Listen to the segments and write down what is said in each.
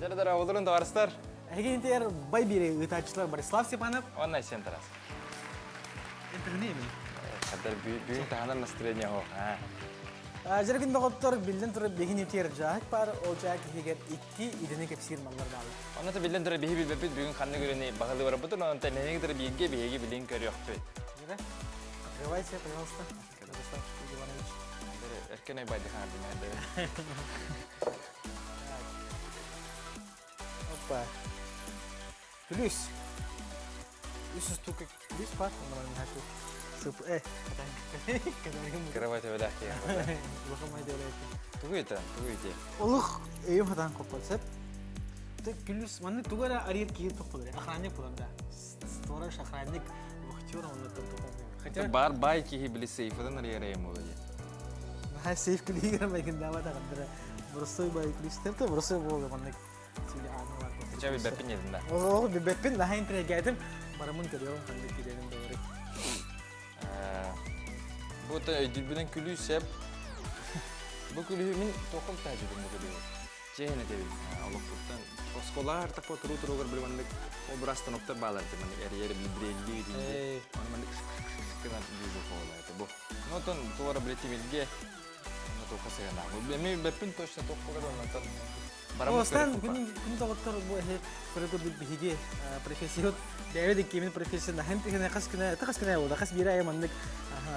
Дьара олорун товарыстар. Эһиги интигэр бай бири ыытааччылар Борислав Степанов. Уонна Айсен Тарас. Интернет ми? Хаддар бүгүн таһанар настроение хо. Дьэргин доҕоттор биллэн турар биһин итиэр дьаһык бар, ол дьаһык иһигэр икки идэни кэпсиир маллар бааллар. Онно биллэн турар биһи билбэппит бүгүн ханнык үлэни баһылыы барбытын, онон тэннэни кытары бииргэ биһиги билин көрүөхпүт. Открывайте, пожалуйста. Борислав Иванович. Эркен айбайды хаардын. Опа. Плюс. Үс штука плюс бар. Сып э. Кровать өләк киһи. Тугу это? Тугу ити? Олух өйүм хатан коппот сеп. Күлүс манны тугу эрэ арыйар киһи тохтолор. Охранник булар да. Сторож, охранник, вахтер онно Хотя бар бай киһи били сейфынан арыйар эйм боло Наһаа сейф күлүгэр майгындаабат аҕандара. Боростой бай күлүстэр то боростой буолла маннык Хотя билбэппин един да. Ол билбэппин наһаа интригээтим. Барамын көрүөм ханнык киирэрин бары. Бу та өйдүүрбүнэн күлүү сеп. Бу күлүү мин тоқым тәжүдүм бу күлүү. Чэһин этэбин. Олохпуттан осколаар такой туру туругар били маннык ол бираз станоктар баалар эти маннык эрийэр билбирелли дии. Оны маннык гынан дии хола это бу. Ну тон туора били тимирге онно тоққа сыгана. Эми бэппин точно тоққугар оннотон Остан күн күн доҕоттор бу эһи көрө биһиги профессиот бэйэ да кимин профессия наһын тихине хас күнэ хас күнэ буолла хас биир айы маннык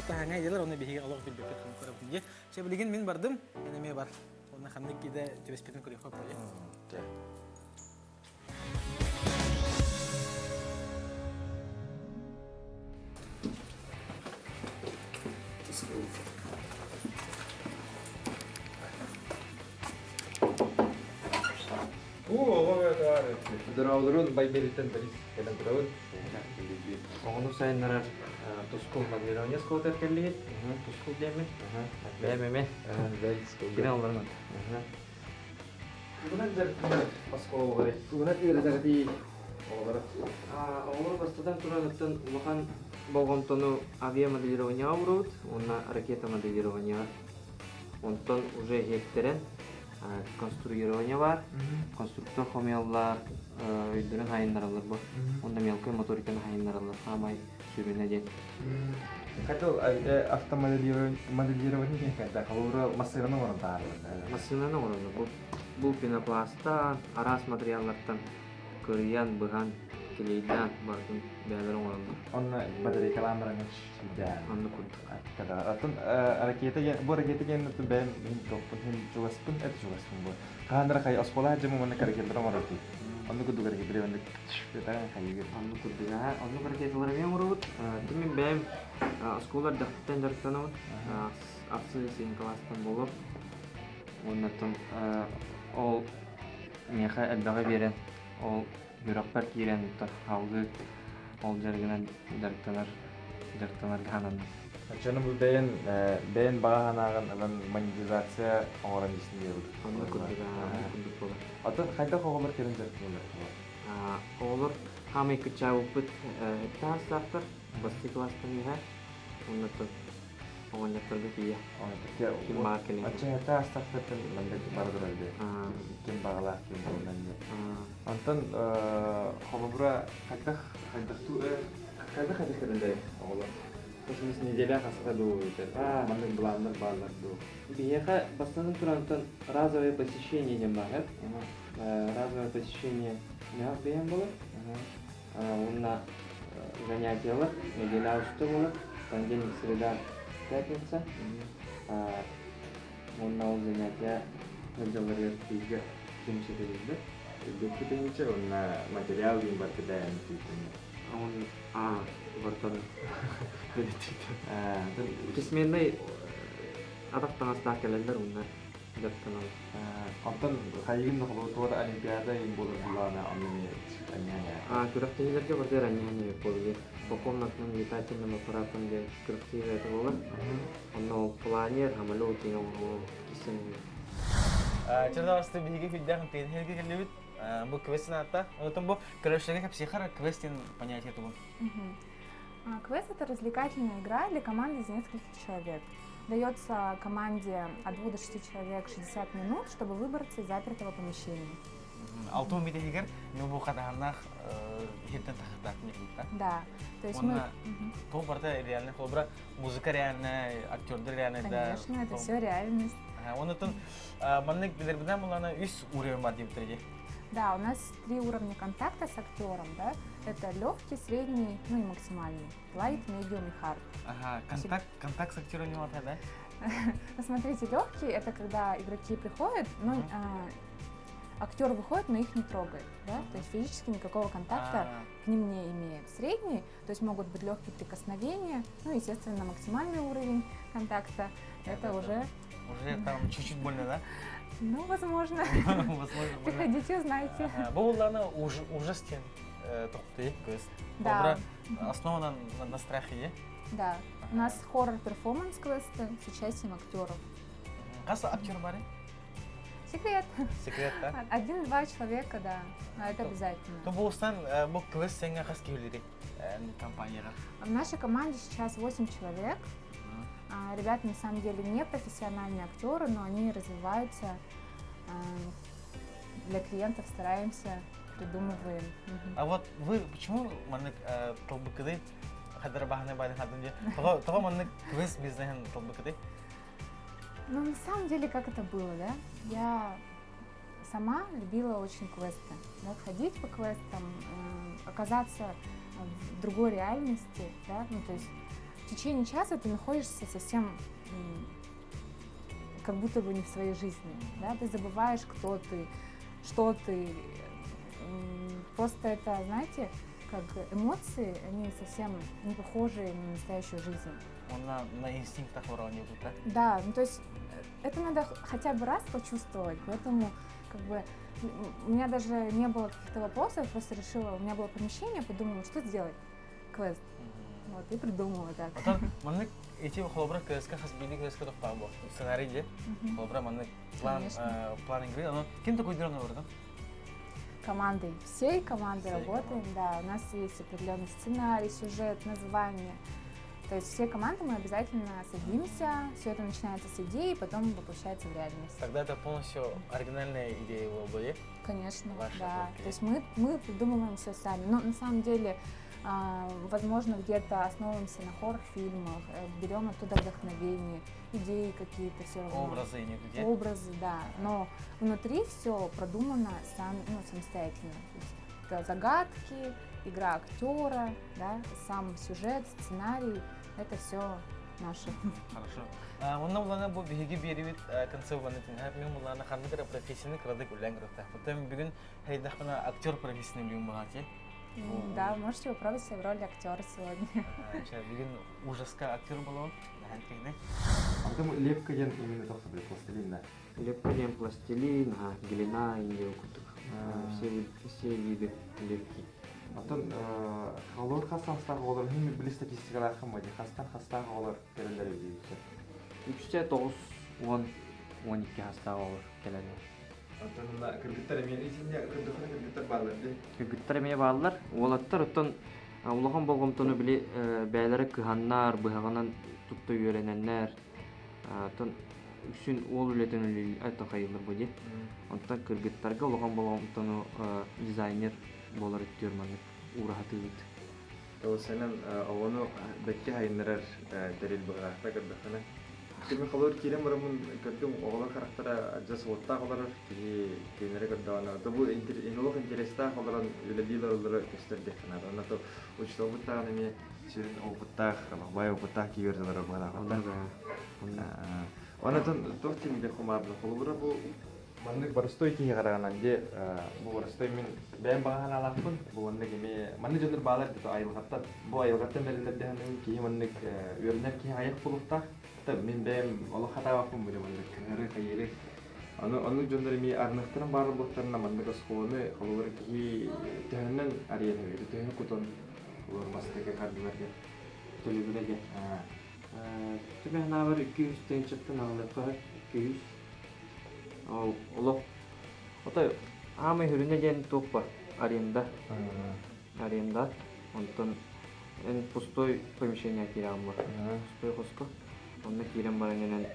таһаҥа дьылар оны биһиги олох билбэппит көрөбүн дии. Чэ билигин мин бардым эн эмиэ бар. Онно ханнык киде түбэспитин көрүөххэ боле. Дороолорун Байбериттен Борис кэлэн турабын. Оҕону сайыннарар тускул моделирование оскуолатыгар кэллигит. Тускул диэммин. Бэйэм эмэ. Кирэн олорун. Тугунан дьарыктанар оскуола Тугунан үөрэтэрдии оҕолору? Оҕолору бастатан туран оттон улахан болҕомтону авиамоделированияҕа уурабыт уонна ракета моделированияҕа. Онтон уже иһиэктэрэн конструирование баар. Конструктор хомуйаллар, өйдөрүн хайыннараллар бу. Онно мелкой моториканы хайыннараллар. Саамай сүрүнэ диэн. Хотел автомоделирование когда холобура массыынаны оҥорон таһаараллар. Массыынаны оҥороллор. Бу, бу пенопластан, араас материаллартан кырыйан, быһан, клейдаан барытын бэйэлэрэ оҥороллор. Онно батарейкалаан баран сүүрдээн. Онно курдук. Атын ракета бу ракета диэн бэйэм мин топпун хин чугаспын это чугаспын бу. Хааннара хай оскуола дьымы манна ракеталар оҥорор дии. Онно курдук ракеталар онно хайыгыр. Онно курдук аа оннук ракеталары эмиэ оҥоробут. Мин бэйэм оскуола эрдэхпиттэн дьарыктанабын. Ахсыс син класстан буолуо. Уоннаттан ол миэхэ элбэҕи биэрэн, ол үөрэхпэр киирэн салгыы ол дьарыгынан дьарыктанар дьарыктанарга сананным. Дьону бу бэйэн бэйэн баҕа санааҕын ылан монетизация оҥорон истин диэбит. Оннук курдук оннук курдук буолар. Атын хайдах оҕолор кэлин дьарыктаналлар? Оҕолор хаамай кыччаабыппыт эттэ аастаахтар, бастакы класстан үһэ, оннуттан оҕонньотторго тиийэ. Ким баар кэлин. Ачча эттэ аастаахтартан маннык бара турар дии. Ким баҕалаах ким буолан диye. Онтон холобура хайдах хайдахтуу хайдах хайдах кэлэллэр оҕолор? Космос неделя хаста дуу маннык былааннар бааллар дуу? Биһиэхэ бастатан турантан разовое посещение диэн баар. Разовое посещение миэхэ бэйэм буолар. Уонна занятиялар неделя усту буолар. Понедельник, среда, пятница. Уонна ол занятия сылдьалларыгар бииргэ түмсэтэллэр. Үрдүккүтүнчэ уонна материал диэн барыта бэйэм тиитинэ. Он а бартан Письменный атах таҥастаах кэлэллэр уонна дьарыктаналлар. Онтон хайыгын да холобур олимпиада иһин буолар булаана онно эмиэ анньаҥа. Күрэхтэһиилэргэ барытыгар анньаҥа буолар. По комнатным летательным аппаратам диэн күрэхтэһии это буолар. Онно ол планер, самолет деген ол кисэн Чырдавасты биһиги хүддээх пенһерге келлибит. Бу квест аата. Отон бу көрөштерге кэпсиэхэр квест диэн понятие тугун. Квест – это развлекательная игра для команды из нескольких человек. Дается команде от 2 до 6 человек 60 минут, чтобы выбраться из запертого помещения. Алтын мидехигер мен бу хатаһаннаах хиртен тахтаах мигдutta. Да, то есть мы... То барда реально холбра музыка реальная, актердар реальный, да. Конечно, это все реальность. Онотон маннык билербинен булана үс уровень бар деп турги. Да, у нас три уровня контакта с актером, да. Это легкий, средний, ну и максимальный. Light, medium и hard. Ага, контакт с актером не да? Ну, смотрите, легкий это когда игроки приходят, но актер выходит, но их не трогает, да, то есть физически никакого контакта к ним не имеет. Средний, то есть могут быть легкие прикосновения, ну, естественно, максимальный уровень контакта, это уже... Уже там чуть-чуть больно, да? Ну, возможно. Возможно. Приходите, узнаете. Бу ужас диэн тохты квест. Да. Основана на страхе, Да. У нас хоррор-перформанс квесты с участием актеров. Хас актер бары? Секрет. Секрет, да? Один-два человека, да. Но это обязательно. То буустан бу квест сеңе хас киһилери компанияга? В нашей команде сейчас 8 человек. Ребята на самом деле не профессиональные актеры, но они развиваются. Для клиентов стараемся, придумываем. А вот вы почему маннык талбыкыды хадыр бахны барын хадын же? Того маннык квест бизнесин талбыкыды? Ну, на самом деле, как это было, да? Я сама любила очень квесты. Да? Ходить по квестам, оказаться в другой реальности, да? Ну, то есть в течение часа ты находишься совсем как будто бы не в своей жизни, да? Ты забываешь, кто ты, что ты. Просто это, знаете, как эмоции, они совсем не похожи на настоящую жизнь. Он на инстинктах уровне да? Да, ну то есть это надо хотя бы раз почувствовать, поэтому как бы у меня даже не было каких-то вопросов, просто решила, у меня было помещение, подумала, что сделать, квест. Вот, и придумала так. Потом, маннык эти холобра КСК хас били КСК тохтаабы. Сценарий же. Холобра маннык план план игры. Оно ким такой дрон да? Командой, всей командой работаем, да. У нас есть определенный сценарий, сюжет, название. То есть все команды мы обязательно садимся, все это начинается с идеи, потом воплощается в реальность. Тогда это полностью оригинальная идея была бы, Конечно, ваша, да. То есть мы придумываем все сами. Но на самом деле, возможно, где-то основываемся на хоррор-фильмах, берем оттуда вдохновение, идеи какие-то все равно. Образы не где? Образы, да. Но внутри все продумано сам, ну, самостоятельно. То есть это загадки, игра актера, да, сам сюжет, сценарий, это все наше. Хорошо. Онна булана бу биһиги биэрибит концованы тинһәп мен булана ханнык эрэ профессияны кырадык үлээн көрөктә. Потом бүгүн хайдахпына актер профессияны билим багачы. Да, можете попробовать себя в роли актера сегодня. Бүгүн ужаска актер болон. Антым лепка диэн именно тохсо биле пластилин да. Лепка диэн пластилин, глина, индия курдук. Все виды лепки. Антон халор хастан олар хим били статистикалар хаммadi хастан хастан олар келелер бийсе. Үксэ 9, 10, 12 хастаа олар келелер. Антон мына кыргыттар эми исинде кырдыхына кыргыттар баалар ди. Кыргыттар эмиэ бааллар. Уолаттар оттон улахан болҕомтону били бэйэлэрэ кыһаннар, быһаҕынан тутта үөрэнэннэр. Оттон үксүн уол үлэтин үлэлии хайыллар бу дии. Онтон кыргыттарга улахан болҕомтону дизайнер буолар өттүөр маннык уураһатыыбыт. Тоосенен оҕону бэкке хайыннарар тэрил быһаахта кырдыхына. Кими холор киирэн бараммын көрдүм оҕолор харахтара адьас уоттаах олорор киһи кинилэри көрдөҕүнэ то бу олох интерестаах олорон үлэлиил олороллоро көстөр диэххэ наада. Онно то учууталбыт даҕаны эмиэ сүрүн опыттаах, баай опыттаах киһи олорор быһалаах. Онотон туох тимиде хумаарда холобура бу маннык боростой киһи хараҕынан дьэ бу боростой мин бэйэм баҕа санаалаахпын бу маннык эмиэ маннык дьоннор баалар дето айылҕаттан бу айылҕаттан бэриллэр дэһэн киһи маннык үөрэнэр киһи айах булуохтаах мин бэйэм олох хатаабаппын бу маннык кыһары хайыры аны оннук дьоннор эмиэ арныахтарын баар буолуохтарына маннык оскуоланы холобура киһи төһөннөн арыйан эбит төһөнү кутан олор бастакы хардыларга Төлөбүрэ Түбэһнаабар 200 тыһыынчаттан аҕалыахха 200. Ол олох отой аамай хүрүнэ диэн туох бар аренда. Аренда. Онтон эн пустой помещение киирэн бар. Пустой хоско. Онно киирэн баран гэнэн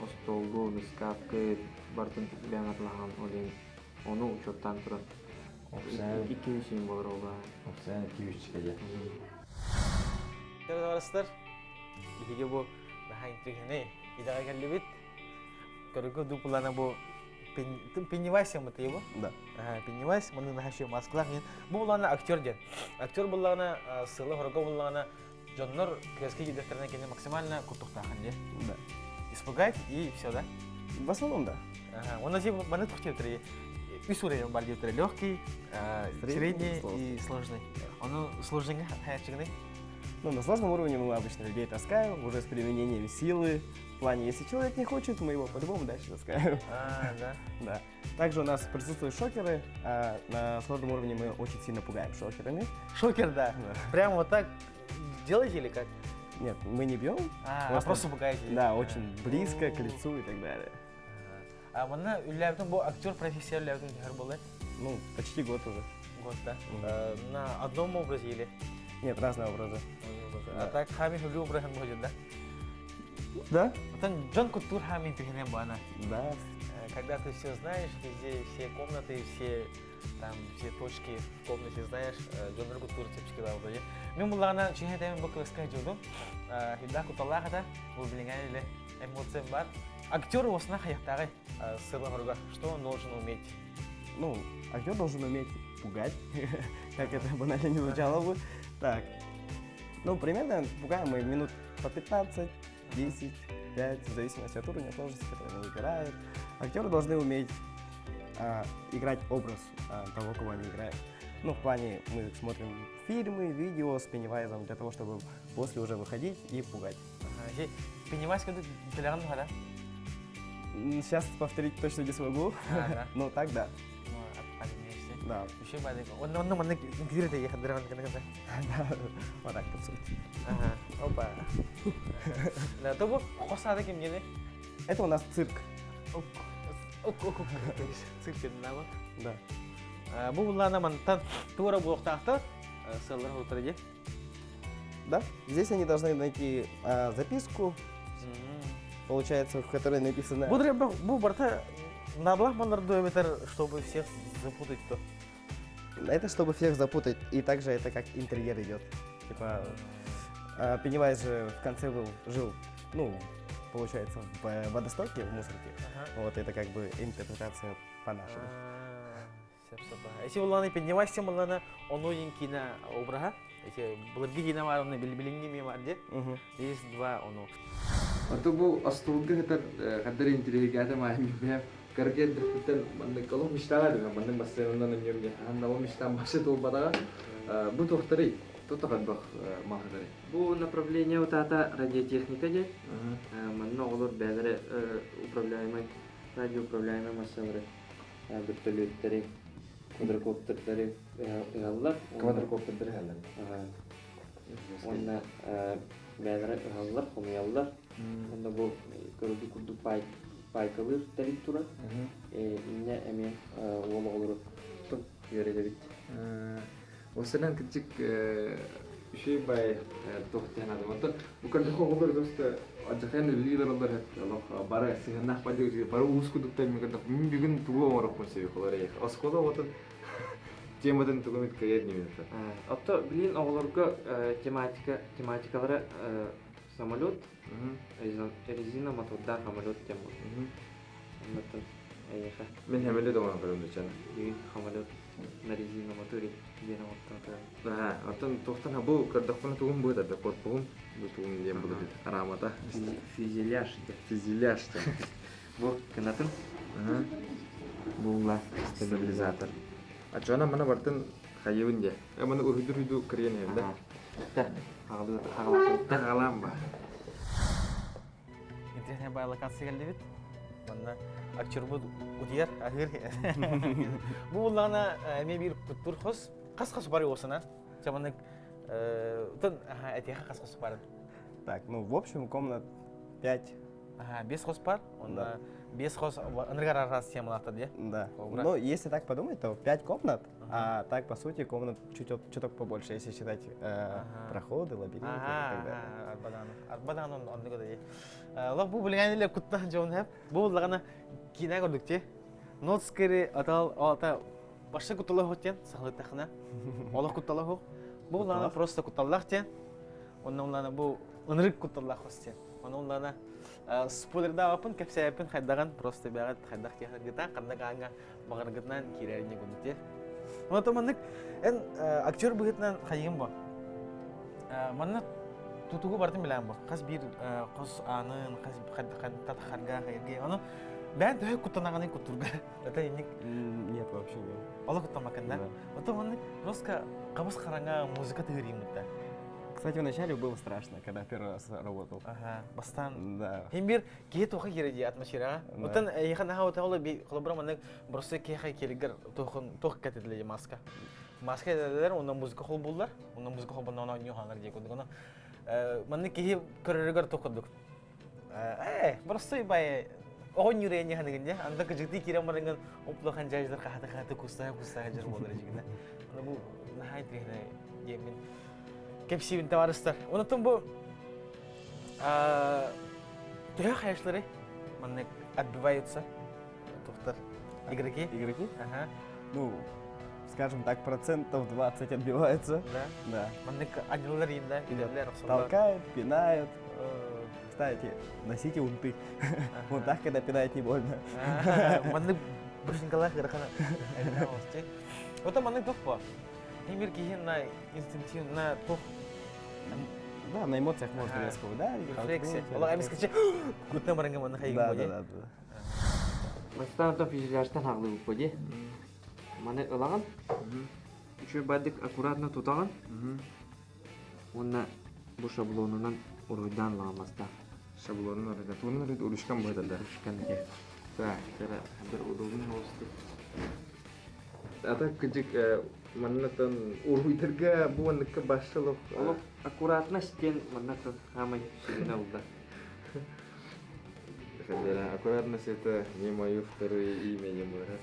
остуолгу, ыскаапкы бартын бэйэҥ атылаһаҕын ол иһин ону учуоттаан туран Икки үс юм болор ола. Опсайан 2-3 кэле. Товарищтар, биһиги бу наһаа интригэни идэҕэ кэллибит. Көрүгү дупулана бу Пеннивайс ямыт его? Да. Пеннивайс, маны наһаа еще маскалаах Бу буллаҕына актер диэн. Актер буллаҕына сыла хорого буллаҕына дьоннор кыаска киирдэхтэринэ кини максимально куттуктаахын диye. Да. Испугать и все, да? В основном, да. Ага. Он типа маны тухтиотри үс уровень бар диэтэр легкий, средний и сложный. Ону сложныйга хаячыгыный? Ну, на сложном уровне мы обычно людей таскаем, уже с применением силы. В плане, если человек не хочет, мы его по-любому дальше таскаем. А, да? Да. Также у нас присутствуют шокеры. А на сложном уровне мы очень сильно пугаем шокерами. Шокер, да. Да. Прямо вот так делаете или как? Нет, мы не бьем. А, просто, просто пугаете? Да, очень близко к лицу и так далее. А манна үллээбитин бу актер профессия үллээбитин түһэр буолла? Ну, почти год уже. Год, да? Угу. На одном образе или? Нет, разные образы. А так хами хүлүү образын будет, да? Да. Отон Джон Кутур хами түһэнэн бана. Да. Когда ты все знаешь, везде все комнаты, все там все точки в комнате знаешь, Джон Кутур чепчики да Мен буллаҕына чиһэ бу кылыска дьудум. Хидда куталлаах ата, бу билиҥэн иле эмоциям бар. Актер осна хаяқтағы сыла что он должен уметь? Ну, актер должен уметь пугать, как это банально не звучало бы. Так, ну, примерно пугаем мы минут по 15, 10, 5, в зависимости от уровня сложности, который он выбирает. Актеры должны уметь играть образ того, кого они играют. Ну, в плане мы смотрим фильмы, видео с Пеннивайзом для того, чтобы после уже выходить и пугать. Ага, Пеннивайз когда Сейчас повторить точно не смогу, а, да. но так да. Ну, Да. Еще Он он он где-то ехал, да, Да, вот так танцует. Ага, опа. Да, то бу хосада ким гене? Это у нас цирк. Ок, ок, ок, цирк дедин Да. Бу буллана мантан тура буохтаахтар сыллар утар Да, здесь они должны найти записку, получается, в которой написано... Бу барта наблах маннар чтобы всех запутать то. Это чтобы всех запутать, и также это как интерьер идет. Типа, Пеннивайз же в конце был, жил, ну, получается, в водостоке, в мусорке. Ага. Вот это как бы интерпретация по-нашему. Эти булланы Пеннивайз тем булланы ону кино обраха. Эти былыргы кино бар, оны билиңни ми бар де. Есть два ону. Ото бу остуолга хытар хаддар интириһигээтэ маайым бэм каргер дэхтэн маннык олох мечтаға дeme маннык бассейнынан өньөм ханна ол мечтам башы туолбатаҕа бу туохтарый тутахат бах махатары Бу направление утата радиотехника де. Манна оҕолор бээлэрэ управляемый радиоуправляемый массалары вертолеттери, квадрокоптердары ыһаллар. Квадрокоптердары ыһаллар. Уонна бээлэрэ ыһаллар, хомуйаллар. Онно бу көрүдү курдук пайкалыыр тэрил турар. Инне эмиэ уол оҕолору үөрэтэбит. Осынан кычык үчүгэй бай туох диэн аадым. Онтон бу көрдөххө оҕолор просто адьахайан үлэлиир олороллор олох бары сыһыаннаах бары бары уус кудуктар мен көрдөх мин бүгүн тугу оҥорохпун сөбүй холор оскуола оҕотун тематын тугу эмит кыайар ньимин Отто билин оҕолорго тематика тематикалара самолет, резина мотордаах самолет диэн буолар. Оннуттан эйиэхэ Мин самолет оҥорон көрөм дучана. Бүгүн самолет на резина моторе диэн оҥортон көрөм. Аа, оттон туохтан бу көрдөхпүнэ тугум бу да корпуһум бу тугум диэн буолар араамата. Фюзеляж диэн. Фюзеляж диэн. Бу кынатын. Бу стабилизатор. А чона мана бартын хайыбын дии. Маны уруйдур уйду кырыйан иһэм да. Да, хаҕалыы Хаҕалаан ба. Интересная бай локация кэллибит. Манна актербут утуйар, аһыыр. Бу буллаҕына эмиэ биир куттур хос. Хас-хас бары уосана. Чаманнык тон этиэхэ хас-хас барын. Так, ну, в общем, комнат 5. Ага, без хос бар. Он без хос ыныргар арас темалахтар де. Да. Ну, если так подумать, то 5 комнат, а так, по сути, комнат чуть чуток побольше, если считать проходы, лабиринты и так далее. Арбадан. Арбадан он оннуга да. Лох бу билген эле куттан жоон хеп. Бу буллагана кине көрдүк те. Not scary at all ата Башта кутталах диэн сахалыттахына. Олох кутталах Бу улаана просто кутталлах диэн. Онно улаана бу ынырык кутталлах хос диэн. Онно улаана спойлердаабаппын кэпсээппин хайдаҕын просто бэҕэт хайдах киһи ханна гаанга баҕаргытынан киирэр не гунут Онто маннык эн актер быһыытынан хайыгын бу. Манна тутугу бартын билээн бу. Хас биир хос аанын, хас татахарга хайырга. Ону бээн төһө куттанаҕыный куттурга. Это инник. Нет, вообще нет. Олох куттамакын да? Ото маннык просто хабыс хараҥа музыка тыырыймыт да. Кстати, вначале было страшно, когда первый раз работал. Ага, бастан. Да. Хим бир киһи туха киирэ дии атмосфераҕа. Оттон эйиэхэ наһаа отоҕоло би холобура маннык просто киһиэхэ кииригэр туохун туох кэтиллэ маска. Маска этэллэр, онно музыка холбууллар, онно музыка холбонно оонньуу хаалар дии курдук. Ону маннык киһи көрөрүгэр туох курдук. Э, просто бай оҕонньур эйне ханыгын дьэ анда кыжыгдыы киирэн барыҥын уплахан дьайдар хаһата хаһата кустаһа кустаһа дьар буолар дьигинэ. Аны бу наһаа интириэһинэй диэммин кэпсиибин табаарыстар. Онотон бу төһө хайашлары маннык отбиваются тухтар игроки? Игроки? Ага. Ну, скажем так, процентов 20 отбиваются. Да? Да. Маннык анньылар иинда, илерлер, охсоллар. Толкают, пинают. Кстати, носите унты. Вот так, когда пинает, не больно. Маннык башенкалаах ыарахана. Ота маннык туох по? Эмир киһи на инстинктивно туох Да, на эмоциях можно резко ударить. Рефлексия. Ола эмискече кутна баранга манна хайгын Да, да, да, да. Бастаан то фюзеляжтан хаҕлыбыппыт дии. Маны ылаҕын, үчүгэй бардык аккуратно тутаҕын уонна бу шаблонунан уруйдаан ылаҕын бастаан. Шаблонун уруйда. Тугунан уруйда? Ручкам быһыта да. Ручкам дии. Так. Кыра бір удобный оҕустук. Ата кыдьык маннатан уруйдарга бу манныкка башшалох Олох аккуратность диэн маннатан хаамай сүрүнэ ылда. Аккуратность это не мое второе имя, не мое.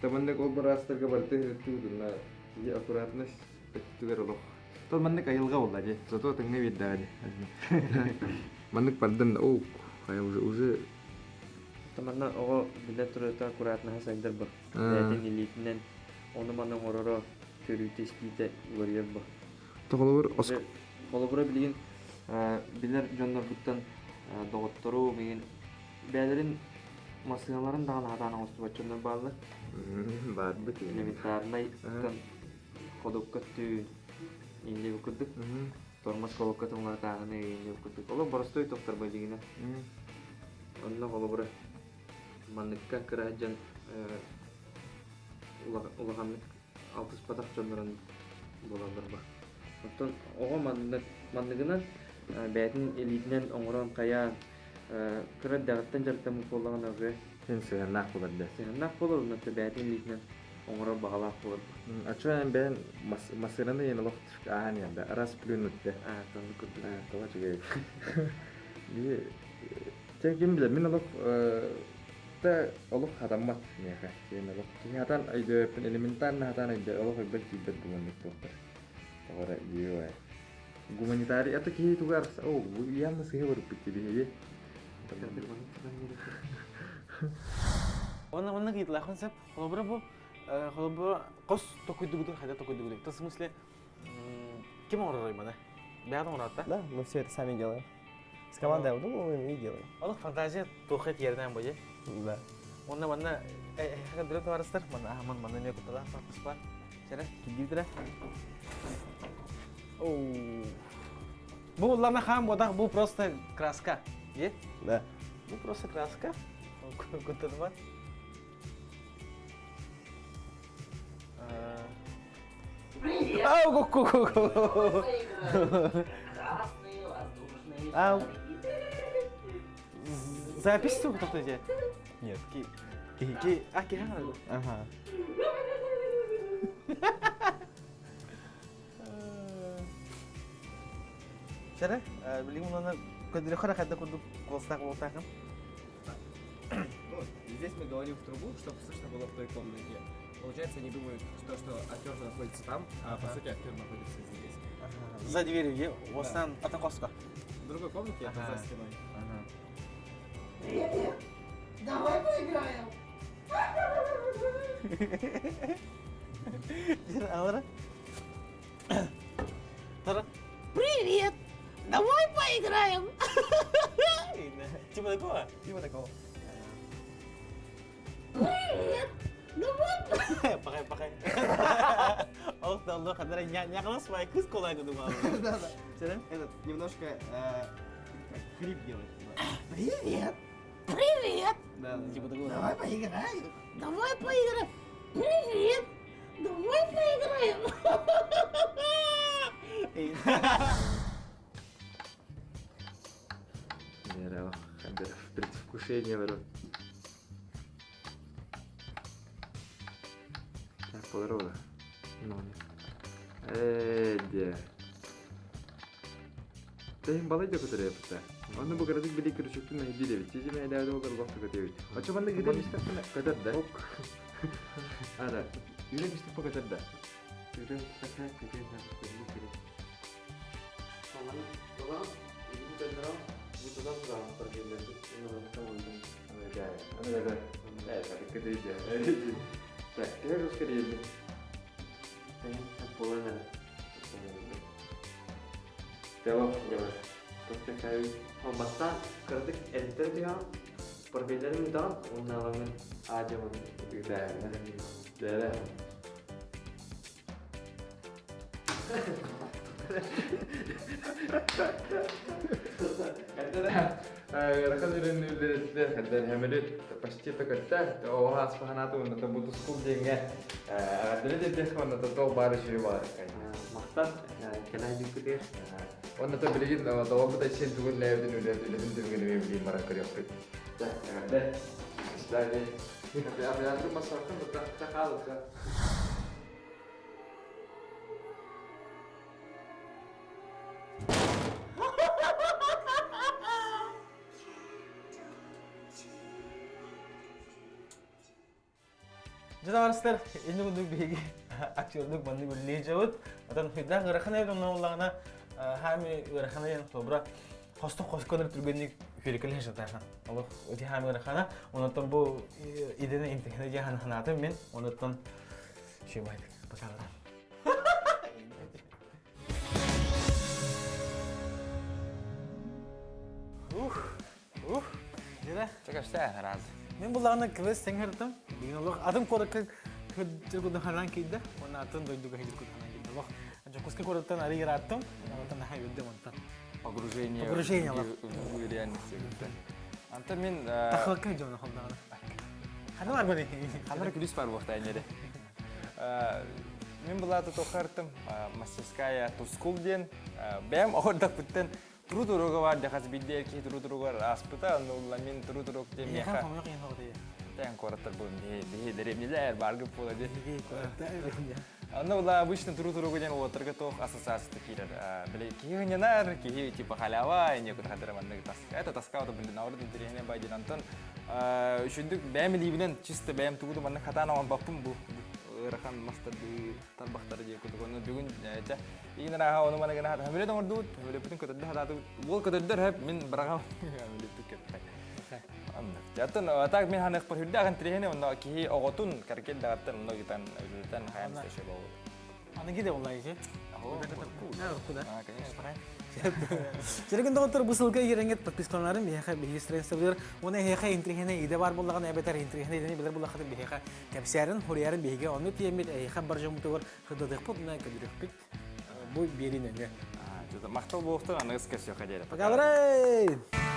Таманнык ол быраастарга барыта үһүттүгүт киһи аккуратность өттүгэр олох. Тол маннык айылҕа буолла дии. Зато тыҥна биэрдэҕэ дии. Маннык бардын, оу, хайа уже уже Манна оҕо билэ турата аккуратнаһа сайдар ба. Бэйэтин илиитинэн ону-маны оҥороро, көрүүтэ-истиитэ уларыйар ба. Тоҕолобур Холобура билигин билэр дьоннорбуттан доҕоттору миигин бэйэлэрин массыыналарын даҕаны хатаан оҥостубат дьоннор бааллар. Баарбыт Элементарнай ходукка түүн инньэ курдук тормоз колокка туҥаратааҕыны инньэ курдук олох боростуой тохторбо дьиҥинэ. Онно холобура манныкка кыра дьон улаханнык алтыспатах дьоннорун буолаллар ба. Оттон оҕо маннык манныгынан бэйэтин илиитинэн оҥорон хайаан кыра эрдэҕиттэн дьарыктаммыт буоллаҕына уже Син сыһыаннаах буолар да. Сыһыаннаах буолар, онно бэйэтин илиитинэн оҥорор баҕалаах буолар. Ачча эн бэйэн массыынаны иэн олох ааһан иһэн да раз плюнуть да. Аа, тонну курдук. Тоҕо үчүгэй. Бии Чэ ким билэр, мин олох та олох хатаммат миэхэ. Киһи олох киһи хатан өйдөөппүн элементарно хатан өйдөө олох өйбөр киирбэт гуманник туохтар. Тоҕо эрэ диэ Гуманитарий это киһи тугар о явно сыһы барыппыт биһиги. Онно онно ыйытылаахпын сөп. Холобура бу холобура хос токуйдугутун хайда токуйдугутун. То в смысле ким оҥоророй маны? Бэйэҕит оҥороот Да, мы все это сами делаем. С командой обдумываем и делаем. Олох фантазия туохха тиэрнээн бу Да. Онно манна эһэхэ товарыстар манна аһаман манна эмиэ кутталаах паппыспар. Чэрэ, кирдиитирэ. Оу. Бу уллана хаан буотах бу просто краска. Е? Да. Бу просто краска. Куттанма. Привет! Ау, ку ку ку Красные воздушные Ау. шары. Запись кто тебе? Нет. Ки. Ки. А, ки Ага. Чара, билигин онно көдүрөхөр хадда курдук куоластаах буолтаахым. Ну, здесь мы говорим в трубу, чтобы слышно было в той комнате. Получается, они думают, что, что актер находится там, а по сути актер находится здесь. За дверью, е, осан атын хоско. В другой комнате, это Ага. за стеной. Привет! Давай поиграем! Алара. Тара. Привет! Давай поиграем! Типа такого? Типа такого. Привет! Давай Пахай, пахай. Ол да хадара ньякалас бай кыз колай кудук Да, да. Сен? Этот немножко как хрип делает. Привет! Привет! Да, да. Типа такого. Давай поиграем! Давай поиграем! Привет! Давай поиграем! Предвкушение барар. Так, поларола. Ээ, дьэ. Тэһин балай да көтөрөппүтэ. Онно бу кыратык били күрүчүктүн мэһийдиир эбит. Тизи мэһэлээбит олор олох көтөбүт. Оччо манна гыдан истэхпинэ көтөр да. Ара, үрэн истэхпэ көтөр да. Үрэн истэххэ көтүөн сөп, керек. Так, теперь ускорение. Бастаан кыратык эрдэ түһэҕин, профиллэрин ыытаҕын уонна ылаҥҥын аа-дьуо Дээрэ. Ыарахан үлэни үлэлэтилэр хаддан хэмэлит почти көттө оҕо аспаханааты уонна бутускул диэҥҥэ аҕардары диэбиэххэ уонна тол баар үчүгэй баар Махтал кэлэн дьүккүтүгэр. Уонна то билигин доҕорбут Айсен тугун лээбитин үлэтин түмүгүн эмиэ билигин баран көрүөхпүт. Эҕэрдэ. До свидания. Дьэ табаарыстар, инни курдук биһиги актердук маннык үлэлии дьабыт. Отон хайдах ыарахан эбит онно буоллаҕына хаами ыарахан диэн холобура хостук хоско түргэнник үөрекеле сатаахан. Олох ити хаами ыарахана. Онотон бу идени имтихана диэн ханаатым мин. Онотон шибайт пока. Ух, ух, дьэ. Чэ, раз. Мин буллаҕына квест сэҥэртим. Бүгүн олох атын куоракка кырдьык ханан киирдэ. Уонна атын дойдуга кырдьык ханан киирдэ. Олох Дьокуускай куораттан арый ырааттым. Онтон наһаа үөрдүм онтон. Погружение. Погружение в реальность. Антон мин Тахылыкка дьоно холдаҕына. Ханна бар бары? Ханна күлүс бар буохта энере. Мин булаата тохартым мастерская Тускул диэн бэйэм оҕордохпуттан туру туруга бар дехас бидде киһи туру туругар ааспыта онно улла мин туру турук диэн миэхэ тэн куораттар бу биһи дэриэбинэлэр баргы буола диэн Онно була обычно туру туругу диэн уолаттарга туох ассоциацията киирэр. Били киһи хынньанар, киһи типа халява, не кутахадыра маннык тоска. Это тоска вот блин, наоборот интэриэһинэй бай диэн онтон үчүндүк бэйэм илиибинэн чисто бэйэм тугу да маннык хатаан оҥорбоппун бу ыарахан мастарды тарбахтары диye кутук ону бүгүн чэ игин арааха ону маны гына хөмүлөт оҥордубут хөмүлөппүтүн көтөрдө хатаатыбыт уол көтөрдөр хөп мин быраҕам хөмүлөппүт көппөт Оттон так мин ханыахпар үрдээх интэриэһинэй онно киһи оҕотун каркел даҕаттан онно гытан үлэлэтэн хайаан еще болу. Аныгы да боллай же. Череген доҕоттор бу сылга ирэҥҥит подпискаларын биһиэхэ биһиги страницабытыгар уонна эһиэхэ интриһинэй идэ баар буоллаҕына эбэтэр интриһинэй идэни билэр буоллаххытына биһиэхэ кэпсээрин, хуруйарын биһиги онну тиэммит эһиэхэ бар дьоммутугар сырдатыахпыт уонна көдүрүөхпүт бу биэрии нөҥүө. Махтал буолуохтун аныгыс көрсүөххэ диэри. Пока!